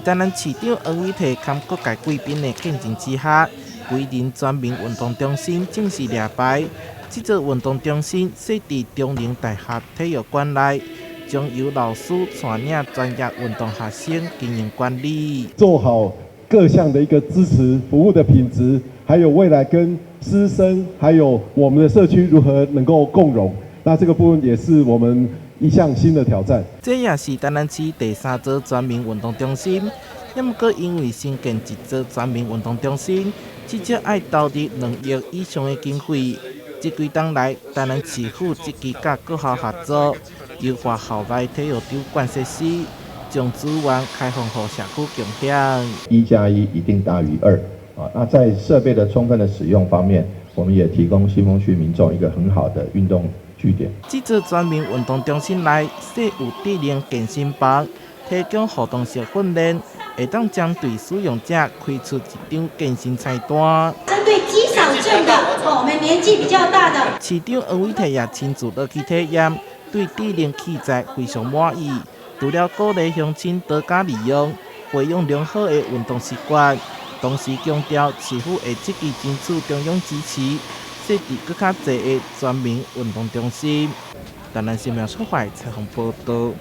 台南市長黃偉哲佮各界貴賓的見證之下，歸仁全民運動中心正式掠牌。這座運動中心設佇中寧大學體育館內，將由老師帶領專業運動學生經營管理。做好各項的一個支持服務的品質，還有未來跟師生還有我們的社區如何能夠共融，那這個部分也是我們一項新的挑戰。這也是台南市第三座全民運動中心，也毋過因為新建一座全民運動中心，至少愛投入2億以上的經費。這幾冬來，台南市府積極佮各校合作，優化校內體育場館設施，將資源開放予社區共享。1加1一定大於2啊！那在設備的充分的使用方面，我們也提供新豐區民眾一個很好的運動據點。這座全民運動中心內設有智能健身房，提供互動式訓練，會當針對使用者開出一張健身菜單。針對肌少症的，我們年紀比較大的。市長黃偉哲也親自落去體驗，對智能器材非常滿意。除了鼓勵鄉親多加利用，培養良好的運動習慣，同時強調市府會積極爭取中央支持，設置閣較濟的全民運動中心。台南新聞出發採訪報道。